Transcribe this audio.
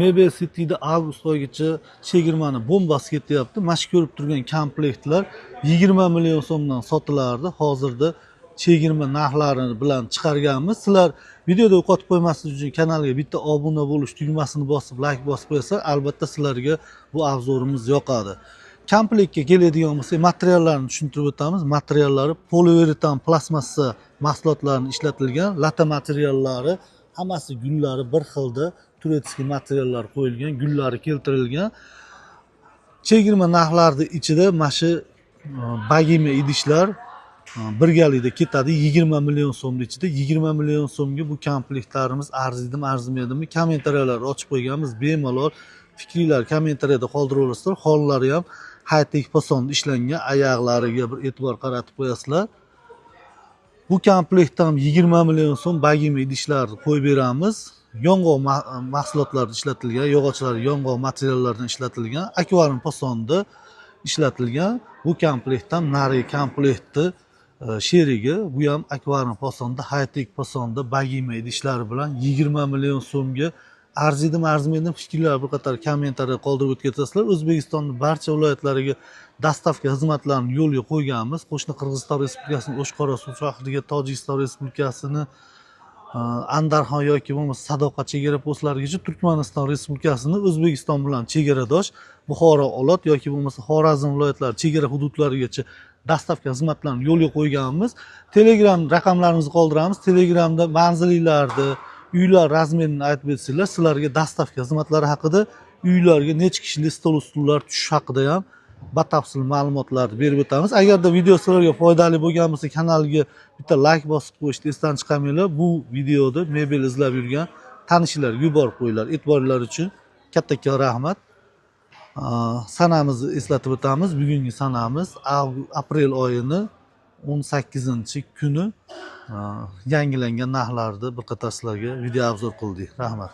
Mebel City'da avgust oyigacha chegirmani bombasi ketyapti. Mana shu ko'rib turgan komplektlar 20 million so'mdan sotilardi. Hozirda chegirma narxlari bilan chiqarganmiz. Sizlar videoda yo'qotib qo'ymaslik uchun kanalga bitta obuna bo'lish tugmasini bosib, like bosib qo'yasizlar, albatta sizlarga bu obzorimiz yoqadi. Komplektga keladigan bo'lsak, materiallarni tushuntirib o'tamiz. Materiallari poliuretan plastmassa mahsulotlarini ishlatilgan, lata materiallari, hammasi gullari bir xilda турецкий materiallar qo'yilgan, gullari keltirilgan. Chegirma narxlarni ichida mana shu bogema idishlar birgalikda ketadi 20 million so'mni ichida. 20 million so'mga bu komplektlarimiz arziydimi, arzimaydimi, kommentariyalar ochib qo'yganmiz. Bemalol fikringlar kommentariyada qoldiraverasizlar. Hollari ham high-tech fasonda ishlangan, oyoqlariga bir e'tibor qaratib qo'yasizlar. Bu komplektdan ham 20 million so'm bogema idishlarni qo'yib beramiz. Yong'oq mahsulotlari ishlatilgan, yog'ochlari yong'oq materiallaridan ishlatilgan, akvarium fasonida ishlatilgan. Bu komplekt ham narigi komplektni sherigi. Bu ham akvarium fasonida, high-tech fasonda bogema idishlari bilan 20 million so'mga arziydimi, arzimaydimi, fikrlar bir qator kommentariya qoldirib o'tib. O'zbekistonning barcha viloyatlariga доставка xizmatlarini yo'lga qo'yganmiz. Qo'shni Qirg'iziston Respublikasining O'shqora shahriga, Tojikiston Respublikasini Andarxon yoki bo'lmasa Sadoqat chegara postlarigacha, Turkmaniston Respublikasini O'zbekiston bilan chegaradosh Buxoro, Olot yoki bo'lmasa Xorazm viloyatlari chegara hududlarigacha доставка xizmatlarini yo'lga qo'yganmiz. Telegram raqamlarimizni qoldiramiz. Telegramda manzilinglarni, uylar razmerini aytib bersangiz, sizlarga доставка xizmatlari haqida, uylarga necha kishilik stol stullar tushishi haqida ham batafsil ma'lumotlarni berib o'tamiz. Agarda video sizlarga foydali bo'lgan bo'lsa, kanalga bitta layk bosib qo'yishni esdan chiqarmanglar. Bu videoda mebel izlab yurgan tanishlarga yuborib qo'yinglar. E'tiboringlar uchun kattakon rahmat. Sanamizni eslatib o'tamiz. Bugungi sanamiz aprel oyini 18-kuni. Yangilangan narxlarni bir qator sizlarga video obzor qildik. Rahmat.